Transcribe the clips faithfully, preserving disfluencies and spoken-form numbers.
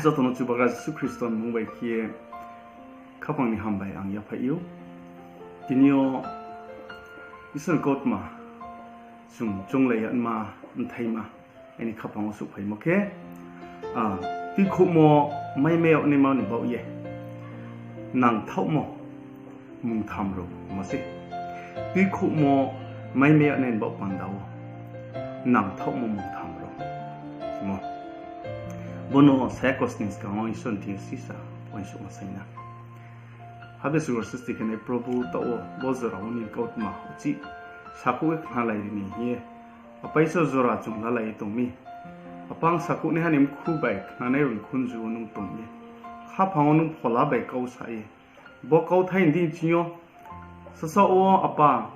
Joto no Chubagra Jisu Khristo ni mmung bai khe ye khaphang ni hambai ang yaphaih ou. Tini yo Isor ni kautma chung chounglai ya nma, bthaima, aini khaphang wo souhphaimo khe, tuikhouhmo maimai yag naima ni baoh ye nangthaohmo mungtham rao mo se. Tuikhouhmo maimai yag nai ni baoh panda wo nangthaohmo mungtham rao mo. Bo no saya kosning skang wo Isor ni thing yo sisa uaingsouhma saing na. Habe sugar srishti khe nai Probhu, taoh wo bo jora wo nini kautma uchih sakhouh ye khnalai ri ni hing ye Apa Isor, jora chung lalai ye tong mi. Apa, ang sakhouhnaiha ni mkhu bai khnanai rao ni khunju wo nung tong ye, khaphang wo nung phola bai kau sa ye, bo kauthai ni deing ching yo sasaoh wo, Apa,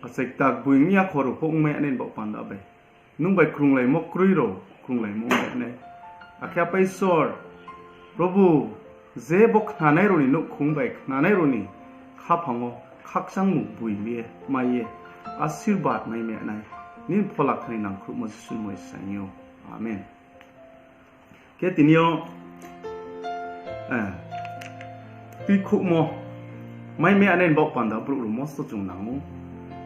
achai kta gboi ong ya khorokho ongmai ya nai ni baoh panda bai nung bai krunglaimo kroi rao krunglaimo ongmai ya nai. Akhe Apa Isor, Probhu, je bo khnanai rao ni nouhkhong bai khnanai rao ni khaphang wo khakchangmung gboi ye mai ye asirbad maimai ya nai, nini phola khnani nangkhruhmo Jisu ni mmung bai saing ou. Amen. Khe tini yo tuikhouhmo maimai ya nai ni baoh panda brouh rao mosto chung nang ou.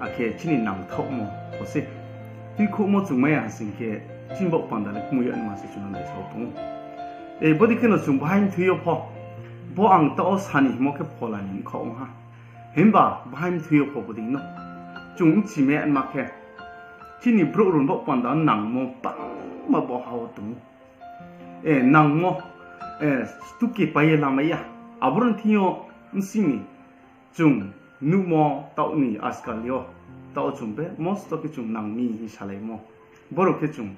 Akhe chini nangthaohmo pho se. Tuikhouhmo chung mai ya ha sing khe, chini baoh panda le kmui ya nma se chung no naisao tong ou. Bodei kheno chung bahai mthoi yo pho, bo ang taoh wo sa ni hingmo khe phola ni bkhaoh ong ha. Himba bahai mthoi yo pho bodei no chung bchimai ya nma khe, chini brouh rao ni baoh panda nangmo bangma bo ha wo tong ou. Nangmo, stuke pai ye lamai ya. Aboro ni thing yo bsing ni chung nuhmo taoh ni ajkal yo, taoh chung be mosto khe chung nang mi hing salaimo. Boro khe chung,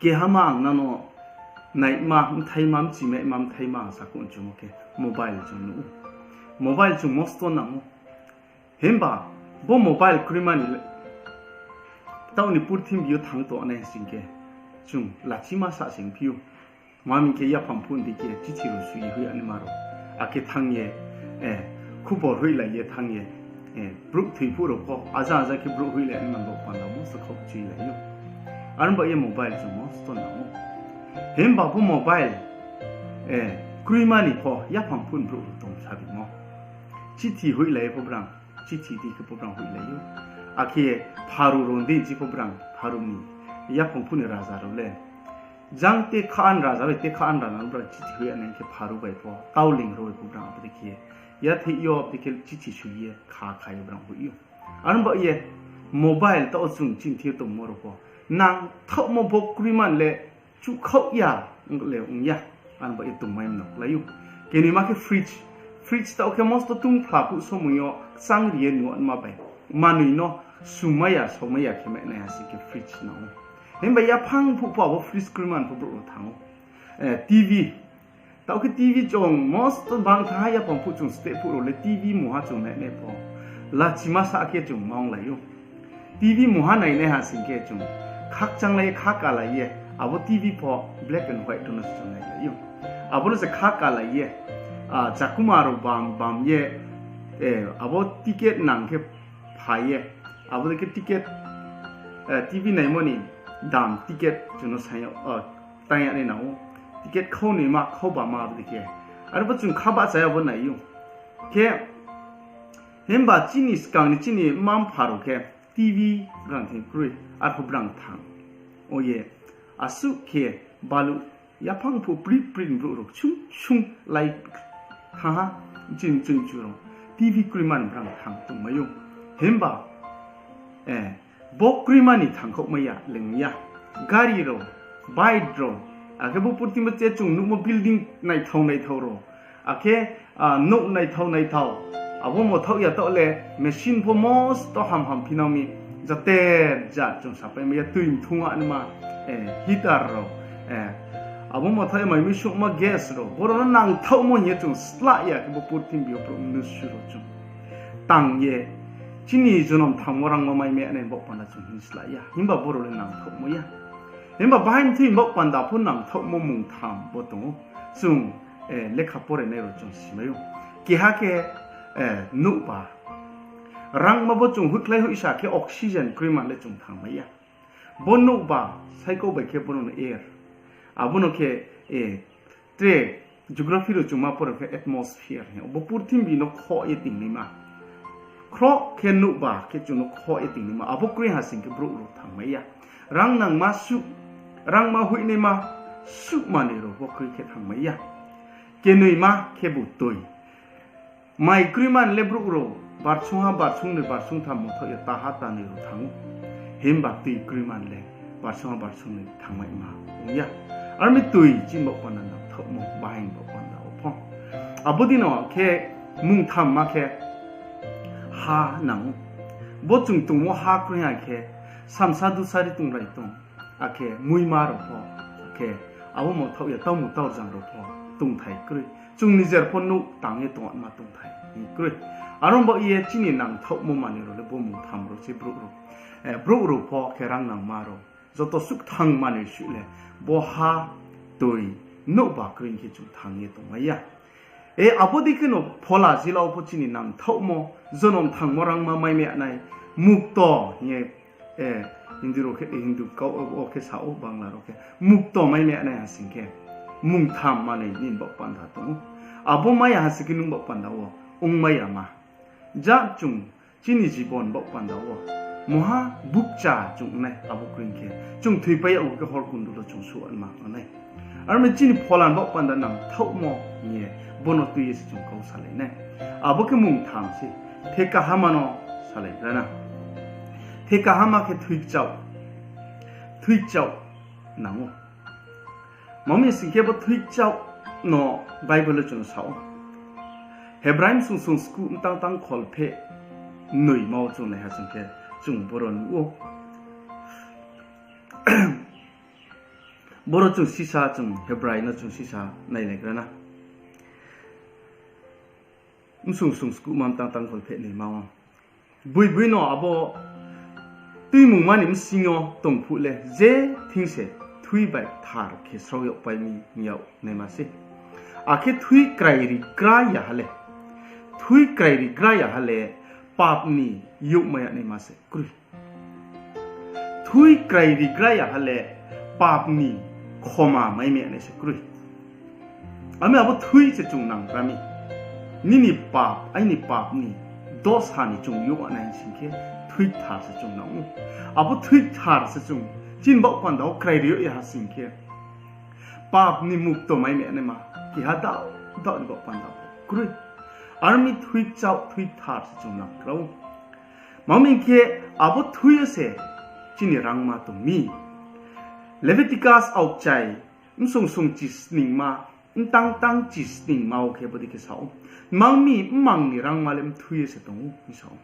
kehama ang nano naima, bthaima, bchimaima, bthaima ang sakhouh ni chumo khe mobile chung nuh ou. Mobile chung mosto nang ou. Himba bo mobile kroima ni le taoh ni purthimbi yo thanng tongnai sing khe, chung lachima sa sing phi ou. Tma hing khe, yaphang phuh ni dei khe chithi rao sui ye hoih ya naima rao, akhe thanng ye khubor hoihlai ye thanng ye, brouh thoi phuh rao pho aja aja khe brouh hoihlai naima rao panda mosto khaoh chuilai ou. Aro ni baoh ye mobile chung mosto nang ou. Himba bo mobile kroima ni pho yaphang phuh ni brouh rao tong sa bimo. Chithi hoihlai ye pho brang, chithi dei khe pho brang hoihlai ou. Akhe pharu rao dei chi pho brang, pharu ni yaphang phuh ni raja rao le jang te kha an raja bai te kha an raja no brang chithi hoih ya nai khe pharu bai pho, kauling rao bai pho brang abo dei khe yatheih yo abo dei khe chithi sui ye kha kha ye brang hoih ou. Aro ni baoh ye mobile taoh chung chini thing yo tongmo rao pho nangthaohmo bo kroima ni le chuhkhaoh ya, ong le ong ya. Aro ni baoh ye tongmai mno klái ou. Kenoima khe fridge. Fridge taoh khe mosto tungphla phuh somoi yo kchang ri ye nuh naima bai manoi no sumai ya, somai ya khe mai nai ha sing khe fridge nang ou. Himba yaphang phuh pho abo fridge kroima ni pho brouh rao thanng ou. TV. Taoh khe TV chung mosto bang tha ha, yaphang phuh chung steh phuh rao le TV mungha chung nainai pho lachima sa khe chung ma onglai ou. TV mungha nainai ha sing khe chung khakchanglai ye, khakalai ye, abo TV pho black and white rao no se chung nailai ou. Abo no se khakalai ye, chakuma rao bam bam ye, abo ticket nang khe phai ye, abo dei khe ticket, TV naimo ni dam ticket chung no saing ya, tang ya nai nang ou. Ticket khau noima, khau bama abo dei khe. Aro bo chung kha bahcha ya bo nai ou. Khe, himba chini skang ni chini mma-mpha rao khe TV brang thing kroi, arphuh brang thanng. Oye, asuh khe baluh yaphang phuh prit prit ni brouh rao sung sung lai thanng ha, chini chini chu rao TV kroima ni brang thanng tongmai ou. Himba bo kroima ni thangkhaohmai ya, ling ya. Gari rao, bike rao, akhe bo purthimbi wo chung nuhmo building naithao naithao rao, akhe nouh naithao naithao, abo mothaoh ya taoh le machine pho mosto ham ham phinang mi, jater jat chung sapai mai ya, tui mthung a nma, heater rao, abo mothaoh ya mai mi suhma gas rao, boro no nangthaohmo hing ye chung slah ya khe bo purthimbi yo brouh mnusu rao chung tang ye, chini jonom thangmo rangmo mai mai nai baoh panda chung hing slah ya. Himba boro le nangthaohmo ya. Himba bahai mthoi baoh panda pho nangthaohmo mungtham bo tong ou. Chung lekha porenai rao chung simai ou. Keha khe nouhba. Rangma bo chung hoihkhlai hoihsa khe oxygen kroima le chung thanngmai ya. Bo nouhba, saikau bai khe bono no air. Abo no khe, tre geography rao chung ma pore khe atmosphere hing ou. Bo purthimbi no khoh ye tingnaima. Khroh khe nouhba khe chung no khoh ye tingnaima. Abo kroi ha sing khe brouh rao thangmai ya. Rang nangma suh, rangma hoihnaima suh manoi rao bo kroi khe thangmai ya. Kenoima khebu toi. Mai kroiman le brouh rao barsungha, barsung noi, barsung tham mungthaoh ye taha tanoi rao thanng ou. Himba toi kroiman le barsungha, barsung noi thangmaima ong ya. Aro mi toi chini baoh panda nangthaohmo, bahaing baoh panda wo pho. Abo dei no khe mungthamma khe ha nang ou. Bo chung tongmo ha kroi ha khe, samsa dusari tongrai tong, akhe muima rao pho, akhe abo mungthaoh ye taoh mungthaoh jang rao pho tongthai kroi. Chung nijer pho nouh tang ye tongma tongthai kroi. Aro baoh ye chini nangthaohmo manoi rao le bo mungtham rao se brouh rao. Brouh rao pho khe rang nangma rao. Joto suh thang manoi suh le bo ha, toi, nouhba kroi khe chung thang ye tongmai ya. E, abo dei kheno phola jila wo pho chini nangthaohmo, jonom thangmo rangma maimai ya nai, mukto hing ye, Hindi rao khe, Hindi kau wo khe sa ou, Bangla rao khe mukto maimai ya nai ha sing khe, mungtham manoi nini baoh panda tong ou. Abo mai ya ha sing khe nung baoh panda wo ongmai ya ma. Ja chung chini jibon baoh panda wo mungha bukcha chung nai abo kroi khe, chung thoipai yag khe horkundul wo chung suhma nai. Aro mi chini phola ni baoh panda nangthaohmo hing ye, bo no tui ye se chung kau salai nai. Abo khe mungtham se, thekahama no salaigra na. Thekahama khe thui kchaoh, thui kchaoh nang ou. Mami sing khe bo thui kchaoh no Bible wo chung sa ou. Hebrai bsung sung sku mtang tang kholpheh noima wo chung naiha sing khe, chung boro nuh ou. Boro chung sisa, chung Hebrai no chung sisa nailaigra na. Bsung sung skuhma mtang tang kholpheh noima wo. Boi boi no abo tuimungma ni bsing yo tong phuh le je thing se thui bai thar khe srao yagpai mi hing yag naima sei. Akhe thui krairigra ya ha le, thui krairigra ya ha le pap ni youhmai ya naima se kroi. Thui krairigra ya ha le pap ni khoma maimai ya nai se kroi. Ami abo thui se chung nanggra mi. Nini pap, aini pap ni dosa ni chung youh nai sing khe, thui kthar se chung nang ou. Abo thui kthar se chung chini baoh panda wo krairi yag ya ha sing khe, pap ni mukto maimai ya naima keha daoh daoh ni baoh panda wo kroi. Aro mi thui kchaoh, thui kthar se chung nanggra ou. Mami khe abo thui yo se chini rangma tong mi. Leviticus aokchai bsung sung chisningma, mtang tang chisningma wo khe bodei khe sa ou. Mang mi mmang ni rangma le mthui yo se tong ou hing sa ou.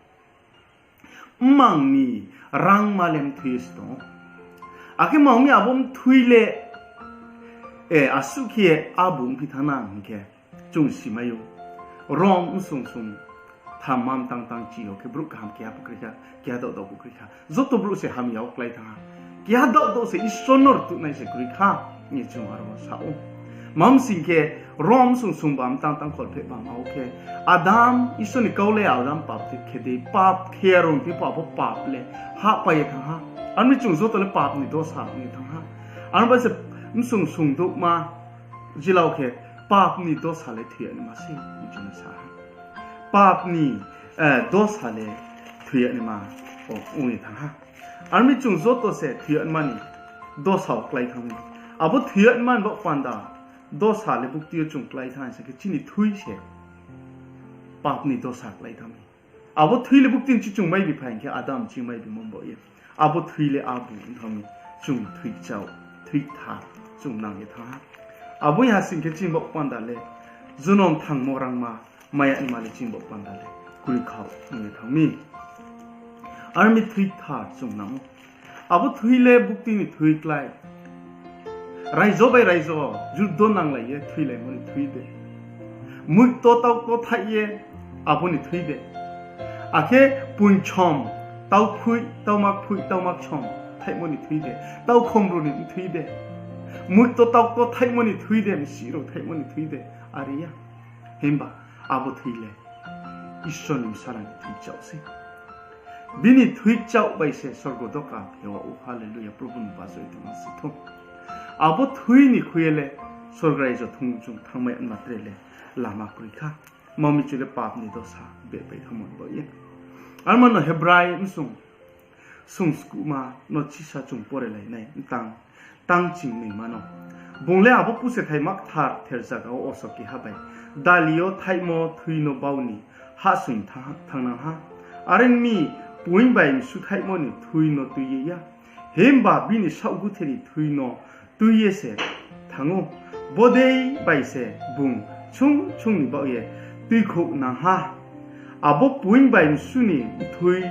Mmang ni rangma le mthui yo se tong ou. Akhe mang mi abo mthui le, e, asuh khe abo ongphi thanng na hing khe, chung simai ou. Rom bsung sung thamma mtang tang chi yo khe brouh kaham keha pho kroi kha, keha daoh daoh pho kroi kha. Joto brouh se hamya wo klái thanng ha. Keha daoh daoh se Isor no rtuhnai se kroi kha, hing ye chung aro wo sa ou. Mam sing khe, Rom bsung sung ba mtang tang kholpheh bama wo khe, Adam, Isor ni kau le Adam pap khe dei, pap khe ya rong khe pho abo pap le hahpai ye thanng ha. Aro mi chung joto le pap ni dosa ong ye thanng ha. Aro bai se bsung sung douhma jila wo khe pap ni dosa le thoi yag naima se, chung no sa ha. Pap ni, e, dosa le thoi yag naima ong ye thanng ha. Aro mi chung joto se thoi yag naima ni dosa wo klái thanng mi. Abo thoi yag naima ni baoh panda dosa le bukti yo chung klái thanng sing khe chini thui se pap ni dosa klái thanng mi. Abo thui le bukti ni chi chung mai bi phai hing khe Adam ching mai bimo baoh ye. Abo thui le abo ong thanng mi, chung thui kchaoh, thui kthar, chung nang ye thanng ha. Abo ya sing khe chini baoh panda le jonom thangmo rangma mai ya naima le chini baoh panda le kroi kha ong ye thanng mi. Aro mi thui kthar chung nang ou. Abo thui le bukti ni thui klái. Raijo bai raijo juddo nanglai ye thoilaimo ni thui de. Muikto taukto thaih ye abo ni thui de. Akhe poingchom taukphoih, tauma kphoih, tauma kchom thaihmo ni thui de. Taukhomru ni thui de. Muikto taukto thaihmo ni thui de, msih rao thaihmo ni thui de. Are ya. Himba abo thui le Isor ni bsala ni thui kchaoh sei. Bini thui kchaoh bai se sorgo doka phewa ou, haleluya, Probhu ni bajoi tongma si thung. Abo thui ni khui ye le sorgo raijo thung chung thanngmai ma tre le lama kroi kha. Tma mi chu le pap ni dosa beh pai thangmo ni baoh ye. Armano Hebrai bsung sung skuhma no chisa chung porelai nai, tang, tang ching noi ma no. Bung le abo puse thaima kthar ther zaga wo oso keha bai dali yo thaihmo thui no bau ni hahsoing thanng-, thanngnang ha. Are ong mi, poing bai msu thaihmo ni thui no tui ye ya. Himba bini saohguthe ni thui no tui ye se thanng ou. Bodei bai se bung chung chung ni baoh ye tuikhouhnang ha. Abo poing bai msu ni mthui,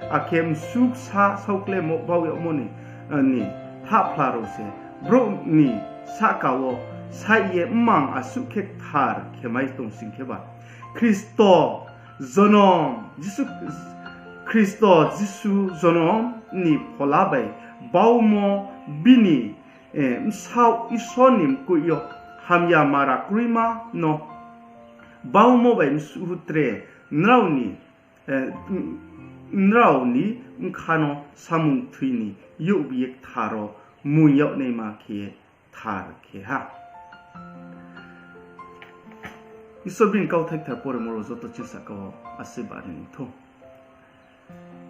akhe msu ksa saohklemo bau yagmo ni, eh, ni hahphla rao se brouh ni sahka wo saih ye mmang asuh khe kthar khe mai tong sing khe ba, Khristo jonom, Jisu, Khristo Jisu jonom ni phola bai baumo bini, eh, bsaoh Isor ni mkoih yo hamya mara kroima no baumo bai msu tre nrao ni, eh, nrao ni bkha no samung thoi ni youhbi ye kthar wo mung yag naima khe ye kthar khe ha. Isor bini kauthai kthar poremo rao joto chini sahka wo asirbad ri ni thou.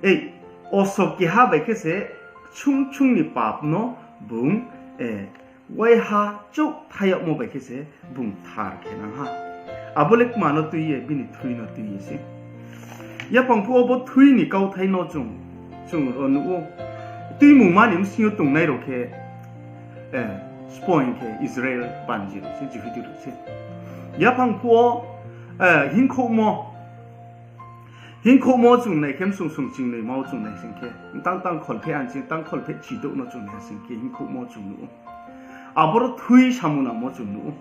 Ei, oso keha bai khe se chung chung ni pap no bung, eh, waiha chouh thai yagmo bai khe se bung kthar khe nang ha. Abo le kma no tui ye, bini thui no tui ye se. Yaphang phuh wo bo thui ni kauthai no chung, chung ro nuh ou. Tuimungma ni bsing yo tongnai rao khe, eh, sbo hing khe Israel panji rao se, Jihudi rao se. Yaphang phuh wo, eh, hingkhouhmo, hingkhouhmo chung nai khe, bsung sung ching noi ma wo chung nai sing khe, tang tang kholpheh anching, tang kholpheh chidouh no chung nai sing khe, hingkhouhmo chung nuh ou. Aboro thui samung nangmo chung nuh ou.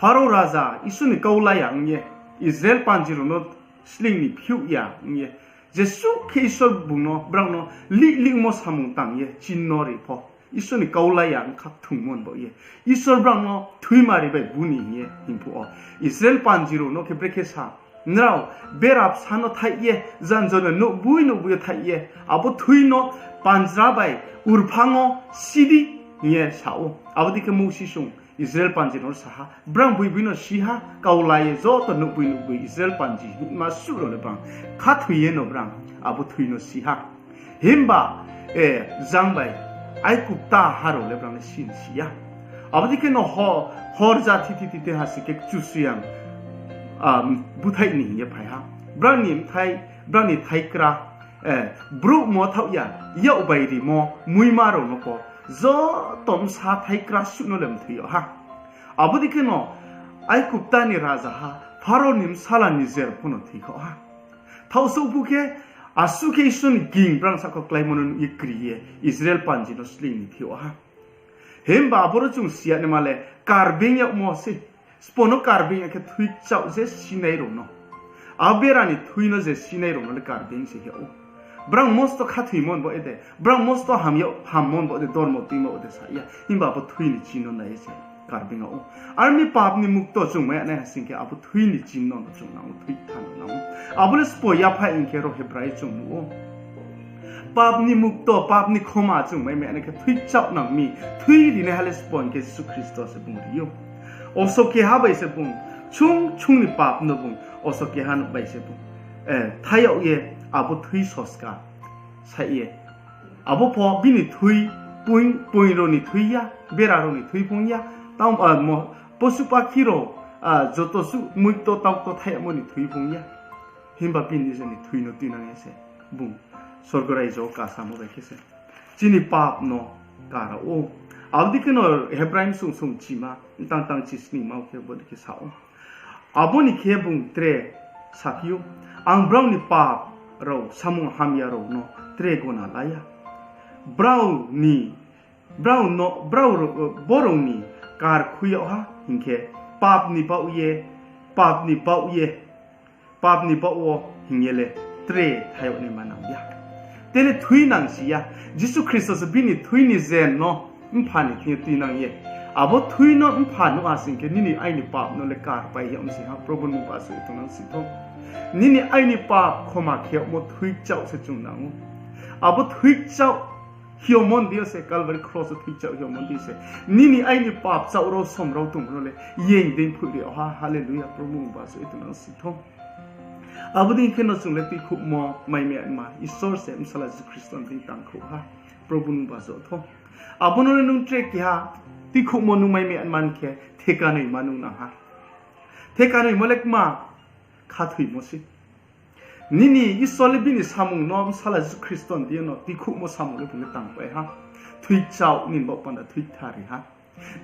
Pharao raja Isor ni kau la ya ong ye, Israel panji rao no sleing ni phiouh ya ong ye, jesuh khe Isor bung no, brao no lih lihmo samung tang ye chini no ri pho, Isor ni kau la ya ong kha kthungmo ni baoh ye, Isor brao no thuimari bai bu ni hing ye hing phuh wo, Israel panji rao no khe brekhe sa, nrao bera bsa no thaih ye, janjor no nouhboi nouhboi yo thaih ye, abo thui no panjra bai urphang wo si di hing ye sa ou. Abo dei khe Mousi sung Israel panji no sa ha, brao boiboi no si ha, kau la ye joto nouhboi nouhboi Israel panji hima suh rao le brao khathoi ye no brao abo thui no si ha. Himba, eh, jang bai Aikupta ha rao le brao le si ni si ya. Abo dei khe no ho-, hor ja thithi thithi ha sing khe Kchusoyang, ah, búthaih ni hing ye phai ha. Brao ni bthai, brao ni thaikra, eh, brouhmo thaoh ya, yak bai rimo, muima rao no pho, joto bsa thaikra suh no le mthoi yag ha. Abo dei khe no Aikupta ni rajaha Pharao ni bsala Nijer pho no thoi khaoh ha. Thaohsouh phuh khe, asuh khe Isor ni ging brao sahka wo kláimo no nuh ye kri ye Israel panji no sleing ni thoi yag ha. Himba aboro chung si ya naima le karbeing yagmo se. Sbo no karbeing ya khe thui kchaoh je sinai rao no, a bera ni thui no je sinai rao no le karbeing se hing yag ou. Brao mosto khathoimo ni baoh ye de, brao mosto ham yag, hammo ni baoh de, dormo tuimo de sa ya. Himba abo thui ni chini no nai ye se karbeing yag ou. Are mi pap ni mukto chung mai ya nai ha sing khe abo thui ni chini no chung nang ou, thui kthar no nang ou. Abo le sbo yaphaih hing khe ro Hebrai chung nuh ou. Pap ni mukto, pap ni khoma chung mai mai nai khe thui kchaoh nang mi, thui rinaiha le sbo hing khe Jisu Khristo se bung ri ou. Oso keha bai se bung, chung chung ni pap no bung oso keha bai se bung, eh, thai yag ye, abo thui soska saih ye. Abo pho bini thui, poing, poing rao ni thui ya, bera rao ni thui phung ya, tang, ah, mo-, posu pakhi rao, ah, joto suh muikto taukto thai yagmo ni thui phung ya. Himba bini je ni thui no tuinang ye se bung sorgo raijo wo kasamo bai khe se chini pap no kara ou. Abo dei khe no Hebrai bsung sung chima, tang tang chisningma wo khe bo dei khe sa ou. Abo ni khe bung tre saphi ou, ang brao ni pap rao, samung hamya rao no tre gona la ya. Brao ni, brao no, brao, brao ni kar khui yag ha hing khe, pap ni baoh ye, pap ni baoh ye, pap ni baoh wo hing ye le tre thai yag naima nang ya. Tre thui nang si ya. Jisu Khristo se bini thui ni jen no Mpha ni thing yo tuinang ye. Abo thui no Mpha nuh ha sing khe nini aini pap no le karpai yag mi se ha, Probu ni mmung ba se tongnang si thou. Nini aini pap khoma khe yagmo thui kchaoh se chung nang ou. Abo thui kchaoh Hiomo ni deing yo se, Calvary cross wo thoichaoh hiomo ni deing yo se nini aini pap chaoh rao som rao tongmo no le yeng dei phoih ri yag ha. Hallelujah, Probhu nung bajoh ye tongnang si thou. Abo dei khe no chung le tuikhouhmo mai mai anma Isor se Bsala Jisu Khristo ni deing tangkhouh ha. Probhu nung bajoh thou. Abo no le nung tre keha tuikhouhmo nung mai mai anma khe theka noima nung nang ha. Theka noimo le kma, khathoimo se. Nini Isor le bini samung no Bsala Jisu Khristo ni deing yo no tuikhouhmo samung le bung le tangpai ha. Thoichaoh nini baoh panda thoikthar ri ha.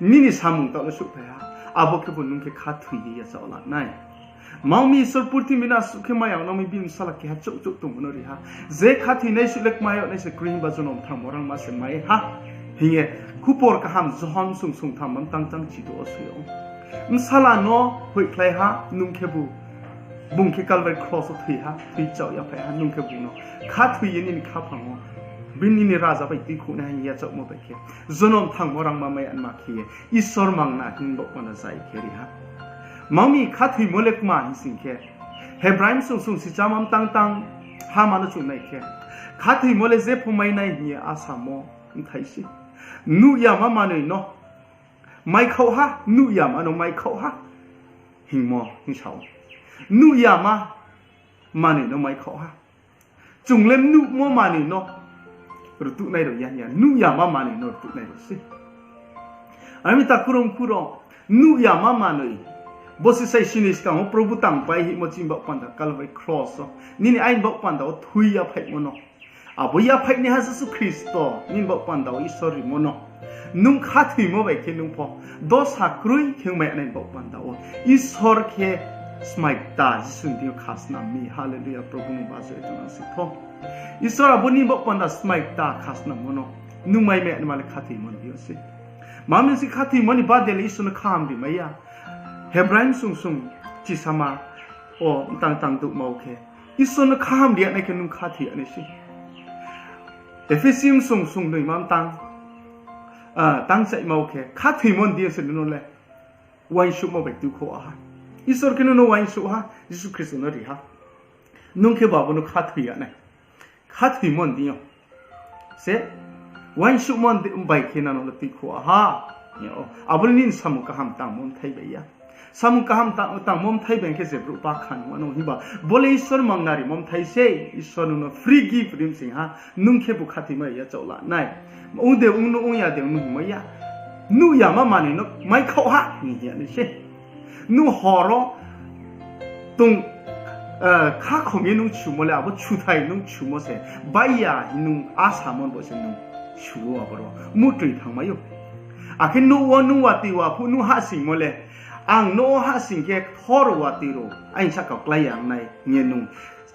Nini samung taoh le souhphai ha. Abo khebu nung khe khathoi ye yachaoh la nai. Mami Isor purthimbi no asuh khe maya no mi bini Bsala keha chouh chouh tongmo no ri ha. Je khathoinai suh le kma yag nai se kroi, himba jonom thangmo rangma se mai ha. Hing ye khupor kaham Johon sung sung tham mam tang tang chido wo soi ou. Bsala no hoihkhlai ha, nung khebu, bung khe Calvary cross wo thoi ha, thoichaoh yaphai ha, nung khe bung no khathoi ye nini khaphang wo, bini nini raja bai tuikhouhnai hing yachaohmo bai khe, jonom thangmo rangma mai anma khe ye, Isor mangna hing baoh panda zai khe ri ha. Mami khathoimo le kma hing sing khe, Hebrai sung sung sicha mam tang tang hama no chung nai khe, khathoimo le jepho mai nai hing ye asamo bthai se. Nuh yama manoi no maikhaoh ha, nuh yama no maikhaoh ha hingmo hing sa ou. Nuh yama manoi no maikhaoh ha. Chung le nuhmo manoi no rtuhnai rao ya hing ya, nuh yama manoi no rtuhnai rao se. Are mi takhu rao mkhu rao, nuh yama manoi, bo se sai sini skang wo Probhu tangpai hingmo chini baoh panda Calvary cross wo, nini aini baoh panda wo thoi yaphaihmo no. Abo yaphaihnaiha Jisu Khristo nini baoh panda wo Isor rimo no nung khathoimo bai khe nung pho dosa kroi khe ongmai nai baoh panda wo Isor khe smai kta Jisu ni deing yo khasnam mi. Hallelujah, Probhu nung bajoh ye tongnang si thou. Isor abo nini baoh panda smai kta khasnammo no nung mai mai anma le khathoimo ni deing yo se. Mami si khathoimo ni bade le Isor no khaham ri mai ya. Hebrai sung sung chisama wo tang tang douhma wo khe, Isor no khaham ri ya nai khe nung khathoi ya nai se. Ephesians sung sung noi mam tang, ah, tang chaihma wo khe, khathoimo ni deing yo se nung no le uaingsouhmo bai tuikhouh ha. Isor khe nung no uaingsouh ha, Jisu Khristo no ri ha. Nung khe bo abo no khathoi ya nai. Khathoimo ni deing yo se uaingsouhmo bai khe nang no le tuikhouh ha. Abo le nini samung kaham tangmo bthai bai ya. Samung kaham ta-, tangmo bthai bai khe je brouh bakha nung ano himba bo le Isor mangna rimo bthai se, Isor nung no free gift ri mi sing ha, nung khe bo khathoimo yachaoh la nai. Ong de ong no, ong ya de ong no hingmai ya. Nuh yama manoi no maikhaoh ha hing ya nai se. Nung hor wo tong, eh, khakhom ye nung chumo le, abo chuthai nung chumo se, bai ya hing nung asamo bo se nung chu ou aboro muhtoi thanngmai ou. Akhe nouh wo nung watoi wa phuh nung hahsoingmo le, ang nouh wo hahsoing khe kthor watoi rao aini sahka wo klái ya ong nai hing ye nung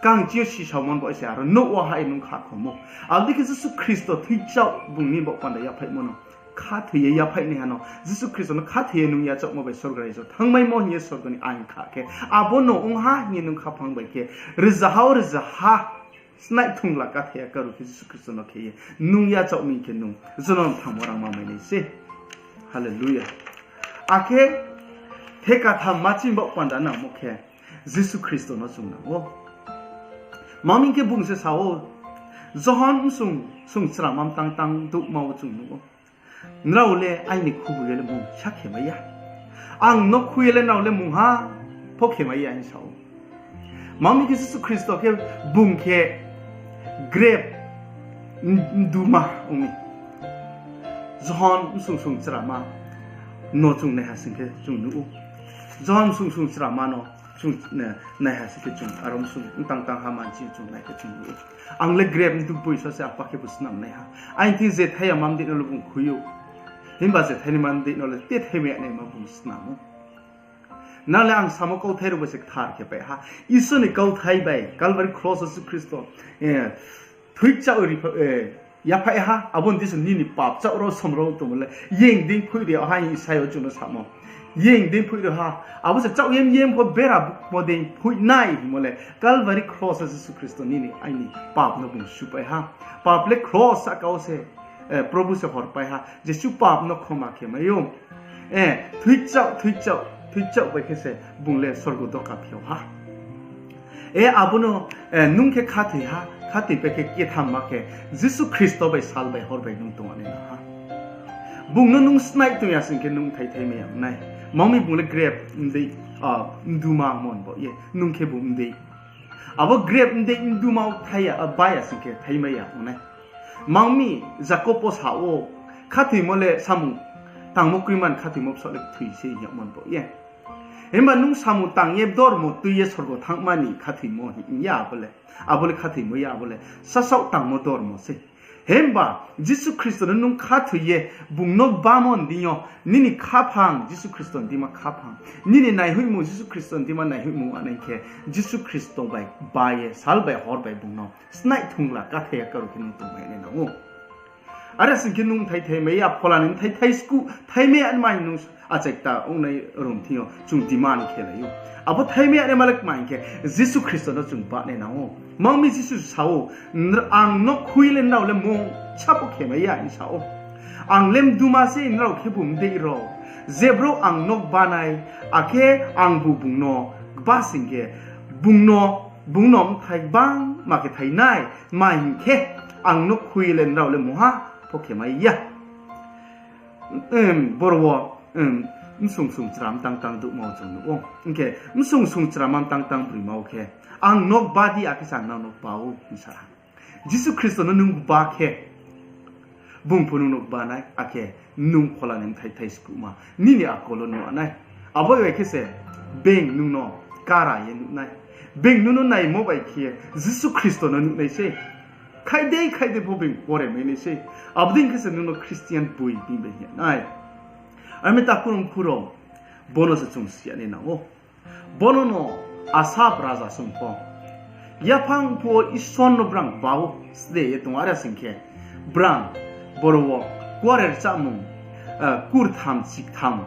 kangchi yo sisaomo bo se aro nouh wo hah ye nung khakhom ou. Abo dei khe Jisu Khristo thoichaoh bung ni baoh panda yaphaihmo no khathoi ye yaphaihnaiha no, Jisu Khristo no khathoi ye nung yachaohmo bai sorgo raijo thanngmaimo hing ye sorgo ni ain kha khe, abo no ong ha hing ye nung khaphang bai khe, rzaha wo rzaha snaih thungla kathai ya karuh khe Jisu Khristo no khe ye nung yachaoh mi khe nung jonom thangmo rangma mai nai se. Hallelujah. Akhe theka tham ma chini baoh panda nangmo khe Jisu Khristo no chung nang ou. Mami khe bung se sa ou, Johon bsung sung chra mam tang tang douhma wo chung nuh ou. Nrao le aini khubu ye le mungsa khe mai ya. Ang no khui ye le nrao le mungha pho khe mai ya hing sa ou. Mami khe Jisu Khristo khe bung khe grep mduma ong mi. Johon bsung sung chrama no chung naiha sing khe chung nuh ou. Johon bsung sung chrama no chung, eh, naiha sing khe chung aro bsung tang tang ha manchi chung nai khe chung nuh ou. Ang le grep mdu boiso se apa khe bo snam naiha. Aini thing jethai ya mam dei no le bung khui ou. Himba jethai ni mam dei no le tethai mai ya naima bung snam ou. Nang le ang samo kauthai rao bai se kthar khe pai ha. Isor ni kauthai bai Calvary cross wo Jisu Khristo, eh, thoichaoh ri, eh, yaphaih ha, abo ni dei se nini pap chaoh rao som rao tongmo le, yeng dei phoih ri ha hing Isaiah wo chung no samo. Yeng dei phoih ri ha, abo se chaoh yem yem pho bera bukmo dei phoih nai hingmo le, Calvary cross wo Jisu Khristo nini aini pap no bung supai ha. Pap le cross sahka wo se, eh, Probhu se horpai ha, Jisu pap no khoma khe mai ou. Eh, thoichaoh, thoichaoh, thoichaoh bai khe se bung le sorgo doka phi yag ha. E, abo no, e, nung khe khathoi ha, khathoi pai khe kethamma khe Jisu Khristo bai sal bai hor bai nung tong nai nang ha. Bung no nung snaih tong ya sing khe nung thaithai mai ya ong nai. Mang mi bung le grep mdei, a, mduma mon bo ye, nung khe bung mdei. Abo grep mdei mduma thai ya, a, ba ya sing khe thaimai ya ong nai. Mang mi Jakob pho sa ou, khathoimo le samung tangmo kroima ni khathoimo bsaoh le kthoi se hing yagmo ni baoh ye. Himba nung samung tang ye dormo tui ye sorgo thanngma ni khathoimo hing ya abo le. Abo le khathoimo ya abo le. Sasaoh tangmo dormo se. Himba Jisu Khristo no nung khathoi ye bung no bamo ni deing yo, nini khaphang Jisu Khristo ni deima khaphang, nini naihoihmung Jisu Khristo ni deima naihoihmung anai khe, Jisu Khristo bai ba ye sal bai hor bai bung no snaih thungla kathai ya karuh khe nung tongmai nai nang ou. Are sing khe nung thaithai mai ya, phola ni thaithai skuh, thaimai ya nma hing nung achai kta ong nai rung thing yo chung demand khe lai ou. Abo thaimai ya nma le kma hing khe, Jisu Khristo no chung ba nai nang ou. Mang mi Jisu sa ou, Ang no khui le nrao le mungsa pho khemai ya, hing sa ou. Ang le mduma se, nrao khebu mdei rao. Je brouh ang no ba nai, akhe angbu bung no ba sing khe, bung no, bung no bthai gbangma khe thai nai, tma hing khe, ang no khui le nrao le mungha pho khemai ya. Boro wo, bsung sung chram tang tang douhma wo chung nuh ou. Hing khe, bsung sung chram tang tang broima wo khe, Ang no ba di, akhe se ang nrao no ba ou, hing sa ha. Jisu Khristo no nung ba khe, bung pho nung no ba nai, akhe nung phola ni bthai thai skuhma nini akol wo nuh nai. Abo bai khe se being nung no kara ye nuh nai. Being nung no naimo bai khe Jisu Khristo no nuh nai sei. Khaih dei khaih dei pho being pore mai nai sei. Abo dei khe se nung no Christian boi hing bai hing nai. Are mi takhu rao mkhu rao, bo no se chung si ya nai nang ou. Bo no no Asaph raja song pho, yaphang phuh wo Isor no brang ba ou, sde ye tong are sing khe, brang boro wo Kuarenchahmung, kurtham chiktham,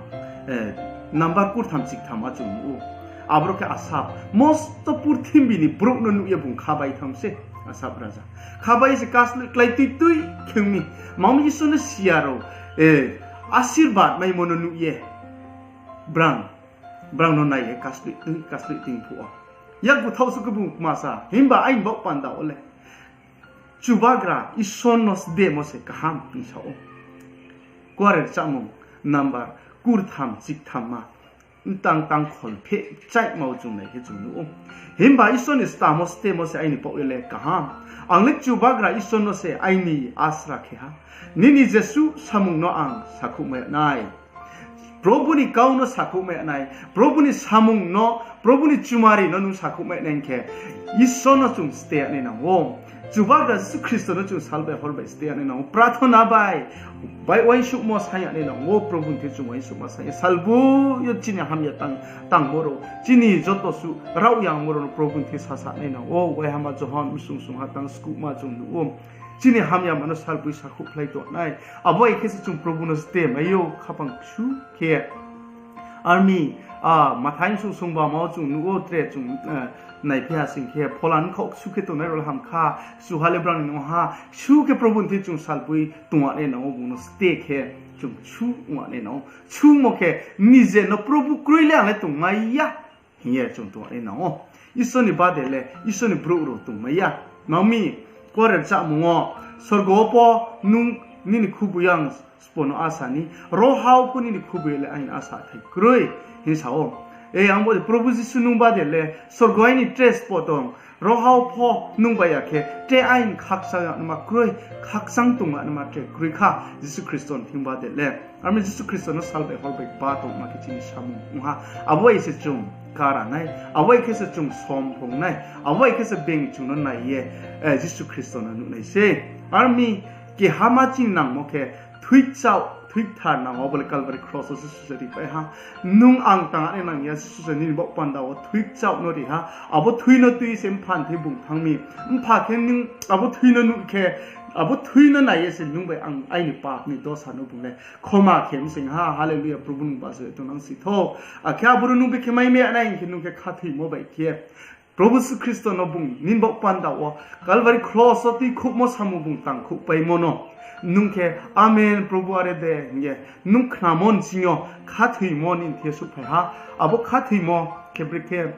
number kurtham chiktham a chung nuh ou. Aboro khe Asaph mosto purthimbi ni brouh no nuh ye bung khabai thanng se, Asaph raja. Khabai se kasloih klái tui tui khe ong mi, mang mi Isor no si ya rao asirbad maimo no nuh ye, brang, brang no nai ye kasloih tui kasloih tui phuh wo, yakgu thaoh suh khe bung kma sa, himba aini baoh panda wo le Chubagra Isor no sdemo se kaham hing sa ou. Kuarenchahmung number kurtham chikthamma, mtang tang kholphehchaihma wo chung nai khe chung nuh ou. Himba Isor ni stamo stemo se aini baoh ye le kaham. Ang le Chubagra Isor no se aini asra khe ha. Nini jesuh samung no ang sakhouhmai nai. Probhu ni kau no sakhouhmai nai, Probhu ni samung no, Probhu ni chumari no nung sakhouhmai nai khe, Isor no chung ste ya nai nang ou. Chubagra Jisu Khristo no chung sal bai hor bai ste ya nai nang ou. Prathona bai, bai uaingsouhmo saing ya nai nang ou. Probhu ni thing chung uaingsouhma saing ye salboi yo chini hamya tang, tangmo rao, chini joto suh raohyangmo rao no Probhu ni thing sasa nai nang ou. Waihama Johon bsung sung ha tang skuhma chung nuh ou. Chini hamyama no salboi sakhouhkhlai tong nai. Abo bai khe se chung Probhu no ste mai ou, khaphang ksu khe. Are mi, Mathai bsung sung bama wo chung nuh ou, tre chung naiphi ha sing khe, phola ni khaoh ksu khe tongnai rao le ham kha, ksu ha le brang ni ong ha, ksu khe Probhu ni thing chung salboi tong nai nang ou, bung no ste khe chung ksu ong nai nang ou. Ksumo khe, nije no Probhu kroi le ang le tongmai ya hing ye chung tong nai nang ou. Isor ni bade le Isor ni brouh rao tongmai ya. Mang mi, Kuarenchahmung wo, sorgo wo pho nung nini khubui ang spo no asa ni, roha wo pho nini khubui le aini asa thai kroi, hing sa ou. E, ang bo Probhu Jisu nung bade le sorgo aini tre spo tong, roha wo pho nung bai ya khe tre aini khakchang ya naima kroi, khakchang tong ya naima tre kroi kha, Jisu Khristo ni thing bade le. Are mi Jisu Khristo no sal bai hor bai ba tongma khe chini samung ong ha. Abo bai se chung kara nai, abo bai khe se chung som phong nai, abo bai khe se being chung no nai ye Jisu Khristo no nuh nai sei. Are mi kehama chini nangmo khe thui kchaoh, thui kthar nang ou, abo le Calvary cross wo Jisu se ripai ha. Nung ang tang nai nang ya, Jisu se nini baoh panda wo thui kchaoh no ri ha. Abo thui no tui se mpha ni thing bung thanng mi. Mpha khe nung abo thui no nuh khe, abo thui no nai ye se nung bai ang aini pap ni dosa no bung le khoma khe mi sing ha. Hallelujah, Probhu nung basa ye tongnang si thou. Akhe aboro nung bekhe mai mai ya nai hing khe nung khe khathoimo bai khe Probhu Jisu Khristo no bung nini baoh panda wo Calvary cross wo tuikhouhmo samung bung tangkhouhpaimo no nung khe, Amen, Probhu, are de, hing ye nung khnamo ni sing yo khathoimo nini thing yo souhphai ha. Abo khathoimo khe brekhe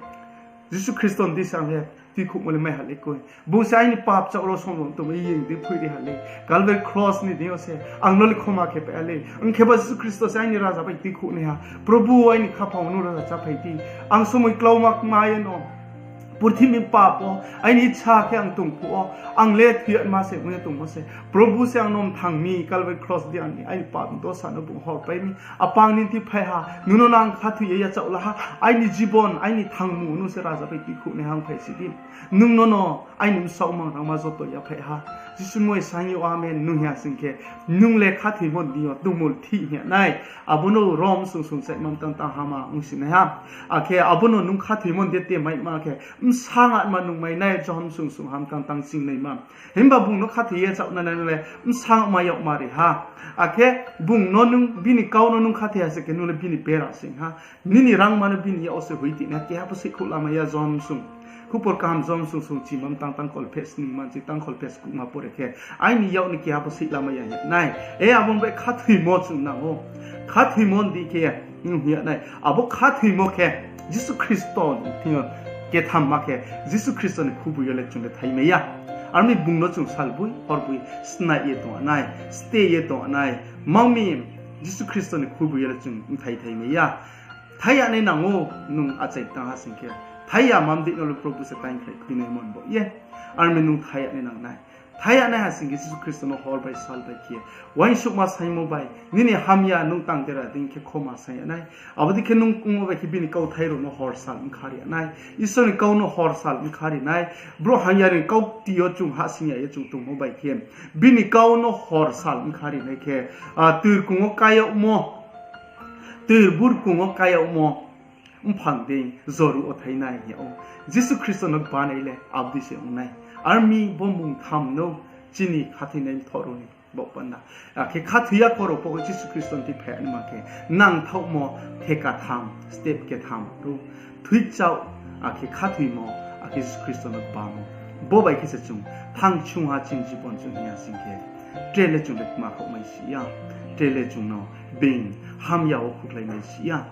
Jisu Khristo ni thing sa khe tuikhouhmo le mai ha le koi. Bung se aini pap chaoh rao song rao tongmo yeng di phoih ri ha le. Calvary cross ni deing yo se ang no le khoma khe pai ha le. Ong khe bo Jisu Khristo se aini raja bai tuikhouhnaiha. Probhu, aini khaphang wo nung raja cháphai di. Ang somoi klauma kma ye no purthimbi pap wo aini icha khe ang tong phuh wo, ang le thoi yama se ong ye tongmo se. Probhu se ang no mthang mi, Calvary cross deing yo aini pap ni dosa no bung horpai mi. Apa, ang nini thing phai ha, nung no ang khathoi ye yachaoh la ha, aini jibon, aini thangmung nung se raja bai tuikhouhnaiha ong phai si di. Nung nono aini bsaoh mang rangma joto yaphaih ha. Jisu ni mmung bai saing yo amen nung hing ya sing khe, nung le khathoimo ni deing yo tongmulthih hing ya nai. Abo no Rom sung sung chaihma mtang tang hama ongsi nai ha. Akhe abo no nung khathoimo ni deing yo tongmaima khe, bsa ngama nung mai nai, Johon sung sung ham tang tang chingnaima. Himba bung no khathoi ye chaoh nai nai le bsa ngama yagma ri ha. Akhe bung no nung, bini kau no nung khathoi ya se khe, nung le bini bera sing ha. Nini rangma no bini yak wo se hoih ti nai, keha pho seihkhouh lamai ya, Johon sung. Khupor kaham Johon sung sung chima mtang tang kholpheh sning man chi tang kholpheh skuhma pore khe, aini yak ni keha pho seih lamai ya hing nai. E, abo bai khathoimo chung nang ou. Khathoimo ni deing khe, hing ya nai. Abo khathoimo khe Jisu Khristo ni thing yo ketham ma khe, Jisu Khristo ni khubui yo le chung le thaimai ya. Aro ni bung no chung salboi, horboi snai ye tong nai, stay ye tong nai. Mang mi Jisu Khristo ni khubui yo le chung bthai thaimai ya. Thai ya nai nang ou, nung achai tang ha sing khe. Thai ya mam deing no le Probhu se taingkhrai khuinai mon bo ye. Aro ni nung thai ya nai nang nai. Thai ya nai ha sing khe Jisu Khristo no hor bai sal bai khe, uaingsouhma saingmo bai, nini hamya nung tang dera deing khe khoma saing ya nai. Abo dei khe nung ongmo bai khe bini kauthai rao no hor sal bkha ri ya nai. Isor ni kau no hor sal bkha ri nai. Brouh hamya ni kau kti yo chung hahsoing ya ye chung tongmo bai khe, bini kau no hor sal bkha ri nai khe, a, tui rkung wo kái yagmo, tui burkung wo kái yagmo mphang dei joruh wo thai nai hing yag ou. Jisu Khristo no banai le abo dei se ong nai. Aro mi bo mung tham no chini khathoinai mthoh rao ni baoh panda. Akhe khathoi ya kho rao pho Jisu Khristo ni thing phai ya naima khe, nangthaohmo theka tham, step ketham rao. Thoichaoh, akhe khathoimo, akhe Jisu Khristo no bamo. Bo bai khe se chung thanng sungha chini jibon chung hing ya sing khe, tre le chung le kma khaoh mai si ya, tre le chung no being hamya wo khukhlai mai si ya.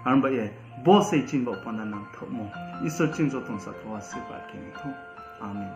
Aro bai ye, bo sei chini baoh panda nangthaohmo. Isor chini joto no sakhouh asirbad khe ni thou. Amen.